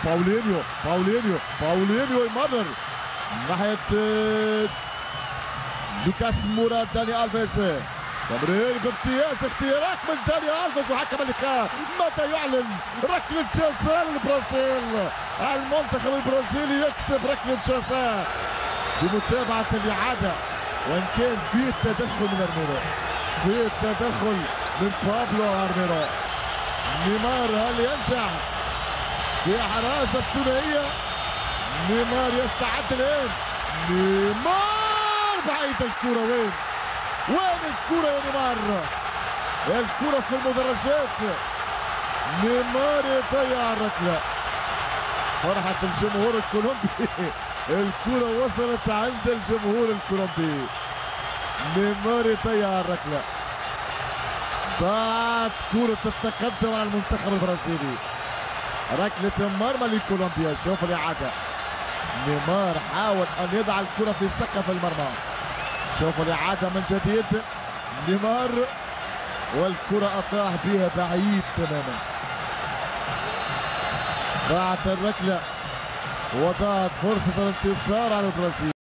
باولينيو باولينيو باولينيو يمرر ناحية لوكاس مورا. داني ألفيس تمرير بامتياز، اختراق من داني ألفيس وحكم اللقاء متى يعلن ركلة جزاء للبرازيل. المنتخب البرازيلي يكسب ركلة جزاء بمتابعة الإعادة، وإن كان في تدخل من أرميرو، في تدخل من بابلو أرميرو. نيمار هل ينجح في إحراز الثنائية؟ نيمار يستعد الآن. نيمار بعيد الكرة، وين وين الكرة يا نيمار؟ الكرة في المدرجات. نيمار يضيع الركلة. فرحة الجمهور الكولومبي، الكرة وصلت عند الجمهور الكولومبي. نيمار يضيع الركلة. ضاعت كرة التقدم على المنتخب البرازيلي. ركلة مرمى لكولومبيا. شوف الإعادة، نيمار حاول أن يضع الكرة في سقف المرمى. شوف الإعادة من جديد، نيمار والكرة أطاح بها بعيد تماما. ضاعت الركلة وضاعت فرصة الانتصار على البرازيل.